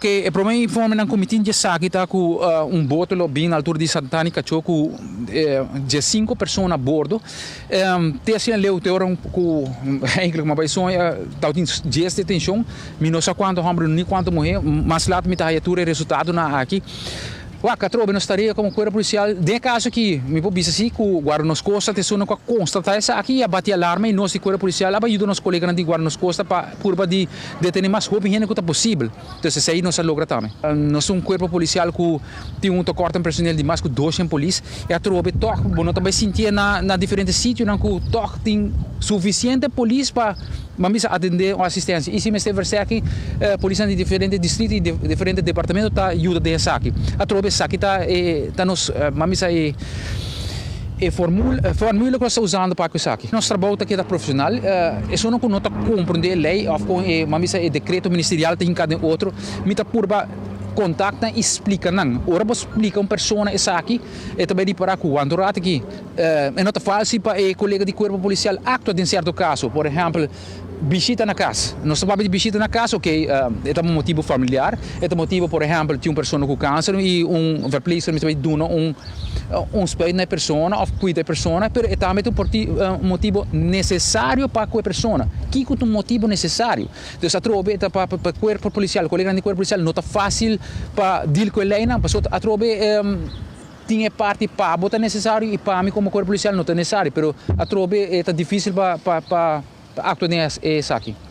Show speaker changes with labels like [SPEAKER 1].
[SPEAKER 1] E promé informenan ku mi tin djesaki ta ku un boto lo bin na altura di Santana i Kachó ku 15 persona a bordo. Te asina leu te ora ku eigenlijk mi a bai soña tabatin 10 detenshon. Mi no sa kuantu hòmber ni kuantu muhé. Mas lat mi ta haya tur e resultadonan aki. Wak, atrobe nos tarea komo kuerpo polisial den e kaso aki mi por bisa si ku Guarda Nos Kosta ta esun ku a konstatá esaki i a bati alarma i nos di kuerpo polisial a bai yuda nos koleganan di Guarda Nos Kosta pa purba di detené mas hopi hende ku ta posibel. Entonces esei nos a logra tambe. Nos ta un kuerpo polisial ku tin un tekort en personel di mas ku 200 polis i atrobe tòg bo no ta bai sintié na diferente sitionan ku tòg tin sufisiente polis pa Ban bisa atendé un asistensia i si mester versèki, polisnan di diferente distrito i diferente departamento ta yuda den esaki. Atrobe esaki ta e ta nos ban bisa e e formula ku nos ta usando pa ku esaki. Nos trabou ta keda profesional. Esunnan ku no ta komprondé e lei òf kon e ban bisa e dekreto ministerial ta hinká den otro, mi ta purba kontakta i splika nan. Ora bo splika un persona esaki, e ta bai ripará ku wantu rato aki E no ta fácil pa e kolega di kuerpo polisial aktua den sierto kaso. Por ehèmpel, bishita na kas. Nos ta papia di bishita na kas, oke, e ta motibu familiar, e ta motibu, por ehèmpel, tin un persona ku kanser i un verpleegster mester bai duna un un spuit na e persona òf kuida e persona, pero e tambe ta un motibu nesesario pa ku e persona. Kiko ta un motibu nesesario? Dus atrobe ta pa pa kuerpo polisial, koleganan di kuerpo polisial no ta fácil pa deal ku e leinan, pasobra atrobe Tin e parti pa bo ta nesesario i pa mi komo kuerpo polisial no ta nesesario, pero atrobe e ta difísil pa pa pa aktua den esaki.